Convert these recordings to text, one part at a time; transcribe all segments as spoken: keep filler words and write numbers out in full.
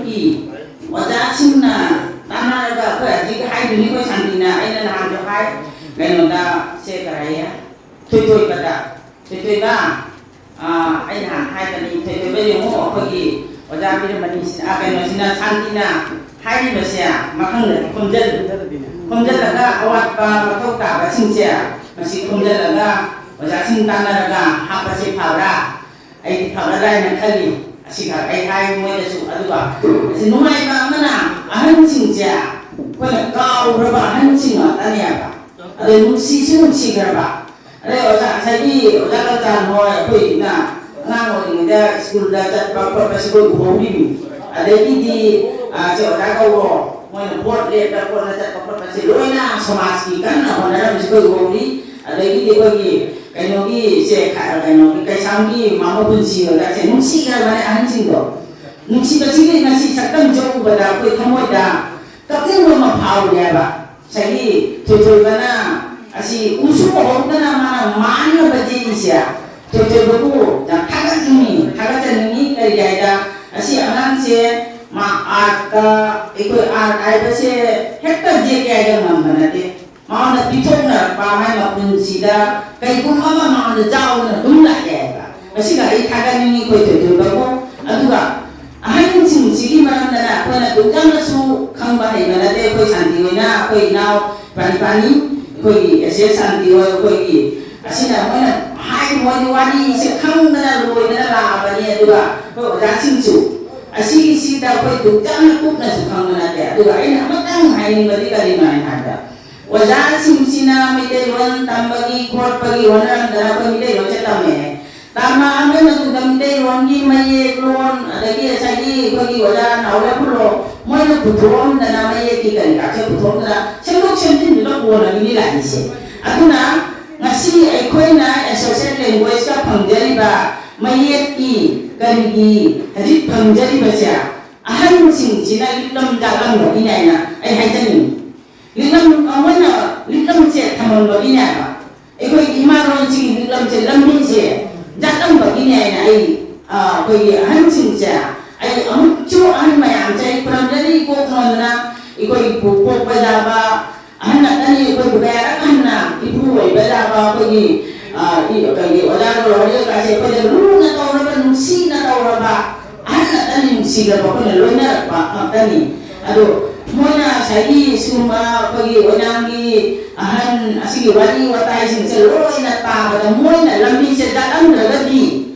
ꯒꯤ ꯑꯣꯖꯥꯁꯤꯡꯅ ꯇꯥꯟꯅꯔꯒ ꯑꯩꯈꯣꯏ ꯍꯧꯖꯤꯛ ꯍꯥꯏꯗꯨꯅꯤ, ꯑꯩꯈꯣꯏ ꯁꯥꯟꯇꯤꯅ, ꯑꯩꯅ ꯅꯍꯥꯟꯁꯨ ꯍꯥꯏ, ꯀꯩꯅꯣꯗ, ꯁꯦ ꯀꯔꯤ ꯍꯥꯏꯌꯦ, ꯊꯣꯏꯊꯣꯏꯕꯗ, "ꯊꯣꯏꯊꯣꯏꯕ, ꯑꯥ, ꯑꯩ ꯅꯍꯥꯟ ꯍꯥꯏꯕꯅꯤ, ꯊꯣꯏꯊꯣꯏꯕ ꯌꯦꯡꯉꯣ, ꯑꯩꯈꯣꯏꯒꯤ ꯑꯣꯖꯥ ꯕꯤꯔꯃꯅꯤ, ꯑꯥ, ꯀꯩꯅꯣꯁꯤꯅ, ꯁꯥꯟꯇꯤꯅ ꯍꯥꯏꯔꯤꯕꯁꯦ ꯃꯈꯪꯗ ꯈꯣꯝꯖꯤꯜ-, ꯈꯣꯝꯖꯤꯜꯂꯒ ꯑꯋꯥꯠꯄ ꯃꯊꯧ ꯇꯥꯕꯁꯤꯡꯁꯦ ꯃꯁꯤ ꯈꯣꯝꯖꯤꯜꯂꯒ ꯑꯣꯖꯥꯁꯤꯡ ꯇꯥꯟꯅꯔꯒ ꯍꯥꯞꯄꯁꯦ ꯐꯕ꯭ꯔꯥ?" ꯑꯩꯗꯤ ꯐꯒꯗ꯭ꯔꯥ ꯍꯥꯏꯅ ꯈꯜꯂꯤ꯫ ꯑꯁꯤꯈꯛ ꯑꯩ ꯍꯥꯏ ꯃꯣꯏꯗꯁꯨ꯫ ꯑꯗꯨꯒ ꯑꯁꯤ ꯅꯨꯡꯉꯥꯏꯕ ꯑꯃꯅ, ꯑꯍꯟꯁꯤꯡꯁꯦ ꯑꯩꯈꯣꯏꯅ ꯀꯥꯎꯈ꯭ꯔꯕ ꯑꯍꯟꯁꯤꯡ ꯉꯥꯛꯇꯅꯦꯕ꯫ ꯑꯗꯣ ꯅꯨꯡꯁꯤꯁꯨ ꯅꯨꯡꯁꯤꯈ꯭ꯔꯕ꯫ ꯑꯗꯩ ꯑꯣꯖꯥ, ꯉꯁꯥꯏꯒꯤ ꯑꯣꯖꯥ ꯀꯜꯆꯥꯟ ꯍꯣꯏ, ꯑꯩꯈꯣꯏꯅ ꯑꯉꯥꯡ ꯑꯣꯏꯔꯤꯉꯩꯗ ꯁ꯭ꯀꯨꯜꯗ ꯆꯠꯄ ꯈꯣꯠꯄꯁꯤ ꯑꯩꯈꯣꯏ ꯎꯍꯧꯔꯤꯅꯤ꯫ ꯑꯗꯒꯤꯗꯤ, ꯑ, ꯁꯦ ꯑꯣꯖꯥ ꯀꯧꯔꯣ, ꯃꯣꯏꯅ ꯚꯣꯠ ꯂꯦꯞꯄ ꯈꯣꯠꯅ ꯆꯠꯄ ꯈꯣꯠꯄꯁꯦ ꯂꯣꯏꯅ ꯁꯃꯥꯖꯀꯤ ꯀꯟꯅ ꯍꯣꯠꯅꯔꯝꯃꯤꯁꯦ ꯑꯩꯈꯣꯏ ꯎꯍꯧꯔꯤ꯫ ꯑꯗꯒꯤꯗꯤ ꯑꯩꯈꯣꯏꯒꯤ ꯀꯩꯅꯣꯒꯤ, ꯁꯦ, ꯈ-, ꯀꯩꯅꯣꯒꯤ ꯀꯩꯁꯥꯝꯒꯤ ꯃꯥꯃꯣ ꯄꯨꯟꯁꯤ ꯑꯣꯏꯒꯁꯦ ꯅꯨꯡꯁꯤꯈ꯭ꯔꯕꯅꯦ ꯑꯍꯟꯁꯤꯡꯗꯣ꯫ ꯅꯨꯡꯁꯤꯕꯁꯤꯒꯤ ꯉꯁꯤ ꯁꯛꯇꯝꯁꯦ ꯎꯕꯗ ꯑꯩꯈꯣꯏ ꯊꯃꯣꯏꯗ ꯀꯞꯅꯤꯡꯕ ꯑꯃ ꯐꯥꯎꯔꯦꯕ꯫ ꯉꯁꯥꯏꯒꯤ ꯊꯣꯏꯊꯣꯏꯕꯅ ꯑꯁꯤ ꯎꯁꯨ ꯎꯍꯧꯗꯅ ꯃꯥꯅ ꯃꯥꯡꯅꯕ ꯌꯦꯛꯏꯁꯦ꯫ ꯊꯣꯏꯊꯣꯏꯕꯕꯨ ꯌꯥꯝ ꯊꯥꯒꯠꯅꯤꯡꯉꯤ, ꯊꯥꯒꯠꯆꯅꯤꯡꯉꯤ꯫ ꯀꯔꯤꯒꯤ ꯍꯥꯏꯗ ꯑꯁꯤ ꯑꯉꯥꯡꯁꯦ ꯃꯥ ꯑꯥꯔꯠꯇ, ꯑꯩꯈꯣꯏ ꯑꯥꯔꯠ ꯍꯥꯏꯕꯁꯦ ꯍꯦꯛꯇ ꯌꯦꯛꯀꯦ ꯍꯥꯏꯗ ꯉꯝꯕ ꯅꯠꯇꯦ꯫ ꯃꯉꯣꯟꯗ ꯄꯤꯊꯣꯛꯅꯔꯛꯄ ꯃꯥꯏ ꯃꯄꯨꯟꯁꯤꯗ ꯀꯩꯒꯨꯝꯕ ꯑꯃ ꯃꯉꯣꯟꯗ ꯌꯥꯎꯗꯅ ꯑꯗꯨꯝ ꯂꯥꯛꯑꯦ ꯍꯥꯏꯕ꯫ ꯃꯁꯤꯒ ꯑꯩ ꯊꯥꯒꯠꯅꯤꯡꯉꯤ ꯑꯩꯈꯣꯏ ꯊꯣꯏꯊꯣꯏꯕꯕꯨ꯫ ꯑꯗꯨꯒ ꯑꯍꯟꯁꯤꯡꯁꯤꯒꯤ ꯃꯔꯝꯗꯅ ꯑꯩꯈꯣꯏꯅ ꯑꯗꯨꯛ ꯌꯥꯝꯅꯁꯨ ꯈꯪꯕ ꯍꯩꯕ ꯅꯠꯇꯦ꯫ ꯑꯩꯈꯣꯏ ꯁꯥꯟꯇꯤ ꯍꯣꯏꯅ, ꯑꯩꯈꯣꯏ ꯏꯅꯥꯎ ꯄꯥꯅꯤ ꯄꯥꯅꯤ, ꯑꯩꯈꯣꯏꯒꯤ ꯑꯦꯁ ꯑꯦꯁ ꯁꯥꯟꯇꯤ ꯍꯣꯏ, ꯑꯩꯈꯣꯏꯒꯤ ꯑꯁꯤꯅ ꯃꯣꯏꯅ ꯍꯥꯏ, ꯃꯣꯏꯗꯤ ꯋꯥꯔꯤꯁꯦ ꯈꯪꯗꯅ ꯂꯣꯏꯗꯅ ꯂꯥꯛꯑꯕꯅꯤ꯫ ꯑꯗꯨꯒ ꯑꯩꯈꯣꯏ ꯑꯣꯖꯥꯁꯤꯡꯁꯨ ꯑꯁꯤꯒꯤꯁꯤꯗ ꯑꯩꯈꯣꯏ ꯑꯗꯨꯛ ꯌꯥꯝꯅ ꯀꯨꯞꯅꯁꯨ ꯈꯪꯕ ꯅꯠꯇꯦ꯫ ꯑꯗꯨꯒ ꯑꯩꯅ ꯑꯃꯇꯪ ꯍꯥꯏꯅꯤꯡꯕꯗꯤ ꯀꯔꯤꯅꯣ ꯍꯥꯏ ꯀꯥꯟꯗ, ꯑꯣꯖꯥꯁꯤꯡꯁꯤꯅ ꯃꯩꯇꯩꯂꯣꯟ ꯇꯝꯕꯒꯤ ꯈꯣꯠꯄꯒꯤ ꯍꯣꯠꯅꯔꯝꯗꯅ ꯑꯩꯈꯣꯏ ꯃꯩꯇꯩꯂꯣꯟꯁꯦ ꯇꯝꯃꯛꯑꯦ꯫ ꯇꯝꯃꯛꯑꯕ ꯃꯇꯨꯡꯗ ꯃꯩꯇꯩꯂꯣꯟꯒꯤ ꯃꯌꯦꯛꯂꯣꯟ, ꯑꯗꯒꯤ ꯉꯁꯥꯏꯒꯤ ꯑꯩꯈꯣꯏꯒꯤ ꯑꯣꯖꯥ ꯅꯥꯎꯔꯦꯝ ꯈꯨꯜꯂꯣ, ꯃꯣꯏꯅ ꯄꯨꯊꯣꯛꯑꯝꯗꯅ, ꯃꯌꯦꯛꯀꯤ ꯀꯔꯤ ꯀꯥꯁꯦ ꯄꯨꯊꯣꯛꯑꯝꯗꯅ, ꯁꯦꯝꯗꯣꯛ ꯁꯦꯝꯖꯤꯟꯗꯨꯅ ꯀꯣꯟꯅꯒꯤꯅꯤ ꯂꯥꯛꯏꯁꯦ꯫ ꯑꯗꯨꯅ ꯉꯁꯤ ꯑꯩꯈꯣꯏꯅ associate languageꯀ ꯐꯪꯖꯔꯤꯕ ꯃꯌꯦꯛꯀꯤ ꯀꯔꯤꯒꯤ ꯍꯧꯖꯤꯛ ꯐꯪꯖꯔꯤꯕꯁꯦ, ꯑꯍꯟꯁꯤꯡꯁꯤꯅ ꯂꯤꯛꯂꯝ ꯆꯥꯛꯂꯝꯕꯒꯤꯅꯦ ꯍꯥꯏꯅ ꯑꯩ ꯍꯥꯏꯖꯅꯤꯡꯉꯤ꯫ ꯂꯤꯛꯂꯝ, ꯃꯣꯏꯅ ꯂꯤꯛꯂꯝꯁꯦ ꯊꯝꯃꯝꯕꯒꯤꯅꯦꯕ꯫ ꯑꯩꯈꯣꯏꯒꯤ ꯏꯃꯥ ꯂꯣꯟꯁꯤꯒꯤ ꯂꯤꯛꯂꯝꯁꯦ, ꯂꯝꯕꯤꯁꯦ ꯆꯠꯂꯝꯕꯒꯤꯅꯦ ꯍꯥꯏꯅ ꯑꯩ, ꯑ, ꯑꯩꯈꯣꯏꯒꯤ ꯑꯍꯟꯁꯤꯡꯁꯦ ꯑꯩ ꯑꯃꯨꯛꯁꯨ ꯑꯍꯟ ꯑꯩꯈꯣꯏ ꯄꯨ ꯄꯣꯛꯄ ꯌꯥꯕ ꯑꯍꯟ ꯉꯥꯛꯇꯅꯤ꯫ ꯑꯩꯈꯣꯏꯕꯨ ꯀꯌꯥꯔꯛ ꯍꯟꯅ ꯏꯄꯨ ꯑꯣꯏꯕ ꯌꯥꯕ ꯑꯩꯈꯣꯏꯒꯤ, ꯑ, ꯏ-, ꯀꯩꯒꯤ ꯑꯣꯖꯥ ꯒꯣꯔꯤꯌꯀꯥꯁꯦ ꯑꯩꯈꯣꯏꯗ ꯂꯨꯅ ꯇꯧꯔꯕ, ꯅꯨꯡꯁꯤꯅ ꯇꯧꯔꯕ ꯑꯍꯟ ꯉꯥꯛꯇꯅꯤ, ꯅꯨꯡꯁꯤꯈ꯭ꯔꯕ ꯑꯩꯈꯣꯏꯅ ꯂꯣꯏꯅꯔꯛꯄ ꯉꯥꯛꯇꯅꯤ꯫ ꯑꯗꯣ ꯃꯣꯏꯅ ꯉꯁꯥꯏꯒꯤ ꯁꯤꯒꯨꯝꯕ ꯑꯩꯈꯣꯏꯒꯤ ꯑꯣꯏꯅꯥꯝꯒꯤ ꯑꯍꯟ ꯑꯁꯤꯒꯤ ꯋꯥꯔꯤ ꯋꯥꯇꯥꯏꯁꯤꯡꯁꯦ ꯂꯣꯏꯅ ꯇꯥꯕꯗ ꯃꯣꯏꯅ ꯂꯝꯕꯤꯁꯦ ꯆꯠꯂꯝꯗ꯭ꯔꯒꯗꯤ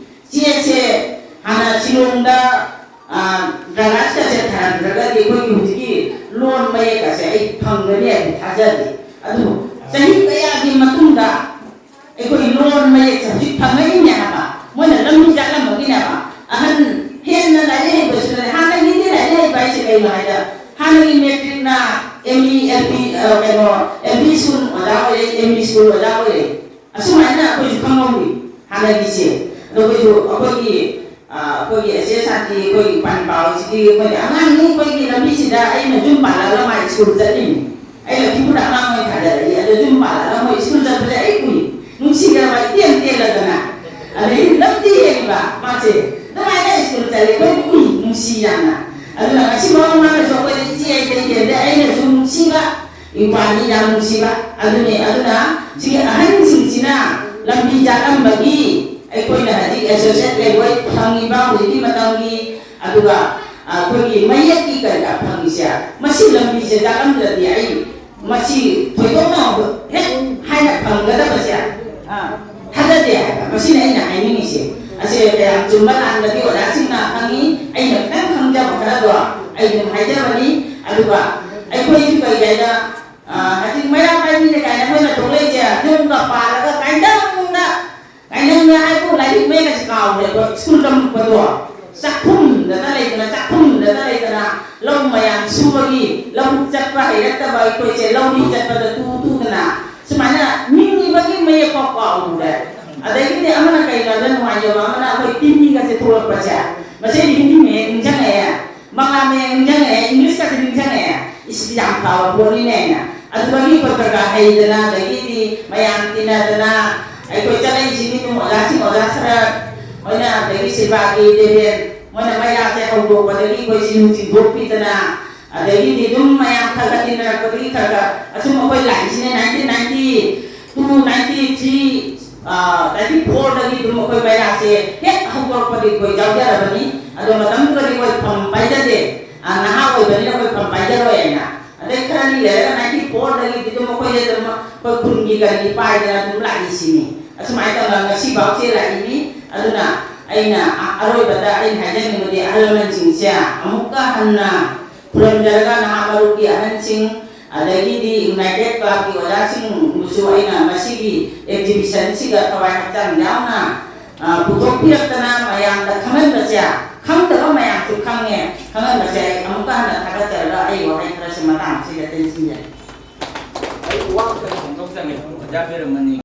ꯆꯦꯁꯦ ꯍꯥꯟꯅ ꯁꯤꯂꯣꯡꯗ, ꯑ, ꯗ꯭ꯔꯒꯥꯁꯀꯁꯦ ꯊꯥꯔꯝꯗ꯭ꯔꯒꯗꯤ ꯑꯩꯈꯣꯏꯒꯤ ꯍꯧꯖꯤꯛꯀꯤ ꯂꯣꯟ ꯃꯌꯦꯛ ꯑꯁꯦ ꯑꯩ ꯐꯪꯒꯅꯤ ꯍꯥꯏꯕ ꯊꯥꯖꯗꯦ꯫ ꯑꯗꯨꯕꯨ ꯆꯍꯤ ꯀꯌꯥꯒꯤ ꯃꯇꯨꯡꯗ ꯑꯩꯈꯣꯏ ꯂꯣꯟ ꯃꯌꯦꯛꯁꯦ ꯍꯧꯖꯤꯛ ꯐꯪꯉꯛꯏꯅꯦ ꯍꯥꯏꯕ, ꯃꯣꯏꯅ ꯂꯝꯕꯤ ꯆꯠꯂꯝꯃꯒꯤꯅꯦꯕ꯫ ꯑꯍꯟ ꯍꯦꯟꯅ ꯂꯥꯏꯔꯤꯛ ꯍꯩꯕꯁꯨ ꯂꯩ꯫ ꯍꯥꯟꯅꯒꯤꯗꯤ ꯂꯥꯏꯔꯤꯛ ꯍꯩꯕ ꯍꯥꯏꯁꯦ ꯀꯩꯅꯣ ꯍꯥꯏꯗ, ꯍꯥꯟꯅꯒꯤ ꯃꯦꯇ꯭ꯔꯤꯛꯅ ꯑꯦꯝ ꯏ, ꯑꯦꯜ ꯄꯤ, ꯑ, ꯀꯩꯅꯣ, ꯑꯦꯜ ꯄꯤ ꯁ꯭ꯀꯨꯜ ꯑꯣꯖꯥ ꯑꯣꯏꯔꯦ, ꯑꯦꯝ ꯏ ꯁ꯭ꯀꯨꯜ ꯑꯣꯖꯥ ꯑꯣꯏꯔꯦ꯫ ꯑꯁꯨꯃꯥꯏꯅ ꯑꯩꯈꯣꯏꯁꯨ ꯈꯪꯍꯧꯔꯤ ꯍꯥꯟꯅꯒꯤꯁꯦ꯫ ꯑꯗꯣ ꯑꯩꯈꯣꯏꯁꯨ ꯑꯩꯈꯣꯏꯒꯤ, ꯑ, ꯑꯩꯈꯣꯏꯒꯤ ꯑꯦꯁ ꯑꯦ ꯁꯥꯟꯇꯤ, ꯑꯩꯈꯣꯏꯒꯤ ꯄꯥꯟ ꯄꯥꯎꯁꯤꯗꯤ ꯑꯩꯈꯣꯏꯒꯤ ꯑꯉꯥꯡꯅꯤ, ꯑꯩꯈꯣꯏꯒꯤ ꯂꯝꯕꯤꯁꯤꯗ ꯑꯩꯅ ꯌꯨꯝ ꯄꯥꯜꯂꯒ ꯃꯥ ꯁ꯭ꯀꯨꯜ ꯆꯠꯂꯤꯅꯤ꯫ ꯑꯩ ꯂꯛꯈꯤꯄꯨꯔꯗ ꯑꯉꯥꯡ ꯑꯣꯏꯅ ꯊꯥꯗꯔꯛꯏ꯫ ꯑꯗꯣ ꯌꯨꯝ ꯄꯥꯜꯂꯒ ꯃꯣꯏ ꯁ꯭ꯀꯨꯜ ꯆꯠꯄꯁꯦ ꯑꯩ ꯎꯏ꯫ ꯅꯨꯡꯁꯤꯈ꯭ꯔꯕ ꯏꯇꯦꯟ ꯇꯦꯜꯂꯗꯅ꯫ ꯑꯗꯩ ꯂꯝꯗꯤ ꯍꯦꯜꯂꯤꯕ ꯃꯥꯁꯦ꯫ ꯑꯗꯨꯃꯥꯏꯅ ꯁ꯭ꯀꯨꯜ ꯆꯠꯂꯦ꯫ ꯑꯩꯈꯣꯏ ꯎꯏ꯫ ꯅꯨꯡꯁꯤ ꯌꯥꯝꯅ꯫ ꯑꯗꯨꯅ ꯉꯁꯤ ꯃꯃꯥ ꯃꯥꯅꯁꯨ ꯑꯩꯈꯣꯏꯗ ꯏꯆꯦ ꯑꯩ ꯂꯩꯇꯦꯗ ꯑꯩꯅꯁꯨ ꯅꯨꯡꯁꯤꯕ꯫ ꯏꯄꯥꯅꯤ ꯌꯥꯝ ꯅꯨꯡꯁꯤꯕ꯫ ꯑꯗꯨꯅꯦ꯫ ꯑꯗꯨꯅ ꯁꯤꯒꯤ ꯑꯍꯟꯁꯤꯡꯁꯤꯅ ꯂꯝꯕꯤ ꯆꯠꯂꯝꯕꯒꯤ ꯑꯩꯈꯣꯏꯅ ꯍꯧꯖꯤꯛ ꯑꯦꯁꯣꯁꯤꯌꯦꯠ ꯂꯦꯡꯒ꯭ꯋꯦꯖ ꯐꯪꯉꯤꯕ ꯍꯧꯖꯤꯛꯀꯤ ꯃꯇꯝꯒꯤ, ꯑꯗꯨꯒ ꯑꯩꯈꯣꯏꯒꯤ ꯃꯌꯦꯛꯀꯤ ꯀꯔꯤꯗ ꯐꯪꯉꯤꯁꯦ, ꯃꯁꯤ ꯂꯝꯕꯤꯁꯦ ꯆꯠꯂꯝꯗ꯭ꯔꯗꯤ ꯑꯩ ꯃꯁꯤ ꯊꯣꯏꯗꯣꯛꯅ ꯍꯦꯛ ꯍꯥꯏꯅ ꯐꯪꯒꯗꯕꯁꯦ, ꯑ, ꯊꯥꯖꯗꯦ ꯍꯥꯏꯕ꯫ ꯃꯁꯤꯅ ꯑꯩꯅ ꯍꯥꯏꯅꯤꯡꯉꯤꯁꯦ꯫ ꯑꯁꯦ ꯀꯌꯥꯝ ꯆꯨꯝꯕ ꯂꯥꯟꯕꯗꯤ ꯑꯣꯖꯥꯁꯤꯡꯅ ꯈꯪꯉꯤ, ꯑꯩꯅ ꯈꯤꯇꯪ ꯈꯪꯖꯕ ꯈꯔꯗꯣ ꯑꯩ ꯑꯗꯨꯝ ꯍꯥꯏꯖꯕꯅꯤ꯫ ꯑꯗꯨꯒ ꯑꯩꯈꯣꯏꯁꯨ ꯀꯩ ꯍꯥꯏꯗ, ꯑ, ꯍꯧꯖꯤꯛ ꯃꯩꯔꯥ ꯄꯥꯏꯕꯤꯅ ꯀꯥꯏꯅ ꯑꯩꯈꯣꯏꯅ ꯊꯣꯛꯂꯛꯏꯁꯦ, ꯌꯨꯝꯒ ꯄꯥꯜꯂꯒ ꯀꯥꯏꯗꯪꯅ ꯀꯥꯏꯅꯪꯅ ꯍꯥꯏꯕꯨ ꯂꯥꯏꯔꯤꯛ ꯃꯌꯦꯛ ꯑꯁꯤ ꯀꯥꯎꯔꯦꯀꯣ꯫ ꯁ꯭ꯀꯨꯜ ꯇꯝꯃꯛꯄꯗꯣ ꯆꯥꯛꯈꯨꯝꯗꯇ ꯂꯩꯗꯅ, ꯆꯥꯛꯈꯨꯝꯗꯇ ꯂꯩꯗꯅ, ꯂꯧ ꯃꯌꯥꯝ ꯁꯨꯕꯒꯤ, ꯂꯧꯕꯨꯛ ꯆꯠꯄ ꯍꯩꯔꯛꯇꯕ ꯑꯩꯈꯣꯏꯁꯦ ꯂꯧꯔꯤ ꯆꯠꯄꯗ ꯇꯨ ꯇꯨꯗꯅ ꯁꯨꯃꯥꯏꯅ ꯃꯤꯡ ꯏꯕꯒꯤ ꯃꯌꯦꯛ ꯐꯥꯎ ꯀꯥꯎꯔꯨꯔꯦ꯫ ꯑꯗꯒꯤꯗꯤ ꯑꯃꯅ ꯀꯩꯅꯣꯗ ꯅꯨꯡꯉꯥꯏꯖꯕ ꯑꯃꯅ ꯑꯩꯈꯣꯏ ꯇꯤꯚꯤꯒꯁꯦ ꯊꯣꯛꯂꯛꯄꯁꯦ, ꯃꯁꯤꯗꯤ ꯍꯤꯟꯗꯤ ꯃꯌꯦꯛ ꯅꯤꯡꯁꯤꯡꯉꯛꯑꯦ꯫ ꯃꯉꯥ ꯃꯌꯥꯝ ꯅꯤꯡꯁꯤꯡꯉꯛꯑꯦ, ꯏꯪꯂꯤꯁꯀꯁꯨ ꯅꯤꯡꯁꯤꯡꯉꯛꯑꯦ꯫ ꯏꯁ, ꯌꯥꯝ ꯐꯕ ꯄꯣꯠꯅꯤꯅꯦ ꯍꯥꯏꯅ꯫ ꯑꯗꯨꯗꯒꯤ ꯑꯩꯈꯣꯏ ꯈꯔ ꯈꯔ ꯍꯩꯗꯅ, ꯑꯗꯒꯤꯗꯤ ꯃꯌꯥꯝ ꯇꯤꯟꯅꯗꯅ, ꯑꯩꯈꯣꯏ ꯆꯠꯂꯛꯏꯁꯤꯒꯤ ꯑꯗꯨꯝ ꯑꯣꯖꯥꯁꯤꯡ, ꯑꯣꯖꯥ ꯁꯔꯠ ꯃꯣꯏꯅ, ꯑꯗꯒꯤ ꯁꯤꯜꯚꯥꯒꯤ ꯗꯦꯕꯦꯟ ꯃꯣꯏꯅ ꯃꯩꯔꯥꯁꯦ ꯍꯧꯗꯣꯛꯄꯗꯒꯤ ꯑꯩꯈꯣꯏ ꯁꯤꯡ ꯆꯤꯡꯊꯣꯛꯄꯤꯗꯅ, ꯑꯗꯒꯤꯗꯤ ꯑꯗꯨꯝ ꯃꯌꯥꯝ ꯈꯔ ꯈꯔ ꯇꯤꯟꯅꯔꯛꯄꯗꯒꯤ ꯈꯔ ꯈꯔ ꯑꯁꯨꯝ ꯑꯩꯈꯣꯏ ꯂꯥꯛꯏꯁꯤꯅꯦ nineteen ninety two, ninety three, ninety ꯐꯣꯔꯗꯒꯤ ꯑꯗꯨꯝ ꯑꯩꯈꯣꯏ ꯃꯩꯔꯥꯁꯦ ꯍꯦꯛ ꯍꯧꯗꯣꯔꯛꯄꯗꯒꯤ ꯑꯩꯈꯣꯏ ꯌꯥꯎꯖꯔꯕꯅꯤ꯫ ꯑꯗꯣ ꯃꯇꯝꯗꯨꯗꯗꯤ ꯑꯩꯈꯣꯏ ꯐꯝ ꯄꯥꯏꯖꯗꯦ, ꯑ, ꯅꯍꯥ ꯑꯣꯏꯕꯅꯤꯅ ꯑꯩꯈꯣꯏ ꯐꯝ ꯄꯥꯏꯖꯔꯣꯏ ꯍꯥꯏꯅ꯫ ꯑꯗꯩ ꯈꯔꯅꯤ ꯂꯩꯔꯒ ꯅꯥꯏꯟꯇꯤ ꯐꯣꯔꯗꯒꯤꯗꯤ ꯑꯗꯨꯝ ꯑꯩꯈꯣꯏꯁꯦ ꯑꯗꯨꯝ ꯑꯩꯈꯣꯏ ꯈꯨꯟꯒꯤ ꯀꯔꯤꯒꯤ ꯄꯥꯏꯗꯅ ꯑꯗꯨꯝ ꯂꯥꯛꯏꯁꯤꯅꯤ꯫ ꯑꯁꯨꯃꯥꯏꯅ ꯇꯧꯅ ꯉꯁꯤꯐꯥꯎꯁꯦ ꯂꯥꯛꯏꯅꯤ꯫ ꯑꯗꯨꯅ ꯑꯩꯅ ꯑ-, ꯑꯔꯣꯏꯕꯗ ꯑꯩꯅ ꯍꯥꯏꯖꯅꯤꯡꯕꯗꯤ ꯑꯍꯜ ꯂꯃꯟꯁꯤꯡꯁꯦ ꯑꯃꯨꯛꯀ ꯍꯟꯅ ꯈꯨꯔꯨꯝꯖꯔꯒ ꯅꯍꯥ ꯃꯔꯨꯞꯀꯤ ꯑꯍꯟꯁꯤꯡ ꯑꯗꯒꯤꯗꯤ ꯌꯨꯅꯥꯏꯇꯦꯠ ꯀ꯭ꯂꯕꯀꯤ ꯑꯣꯖꯥꯁꯤꯡꯕꯨꯁꯨ ꯑꯩꯅ ꯃꯁꯤꯒꯤ ꯑꯦꯛꯖꯤꯕꯤꯁꯟꯁꯤꯗ ꯊꯋꯥꯏ ꯍꯛꯆꯥꯡ ꯌꯥꯎꯅ, ꯑ, ꯄꯨꯊꯣꯛꯄꯤꯔꯛꯇꯅ ꯃꯌꯥꯝꯗ ꯈꯪꯍꯟꯕꯁꯦ, ꯈꯪꯗꯕ ꯃꯌꯥꯝꯁꯨ ꯈꯪꯉꯦ, ꯈꯪꯍꯟꯕꯁꯦ ꯑꯩ ꯑꯃꯨꯛꯀ ꯍꯟꯅ ꯊꯥꯒꯠꯆꯔꯒ ꯑꯩ ꯋꯥꯍꯩ ꯈꯔꯁꯤ ꯃꯇꯥꯡ ꯑꯁꯤꯗ ꯇꯦꯟꯁꯤꯟꯖꯔꯤ꯫ ꯑꯩ ꯋꯥ ꯑꯃꯇꯪ ꯐꯣꯡꯗꯣꯛꯆꯒꯦ, ꯑꯣꯖꯥ ꯕꯤꯔꯃꯅꯤ꯫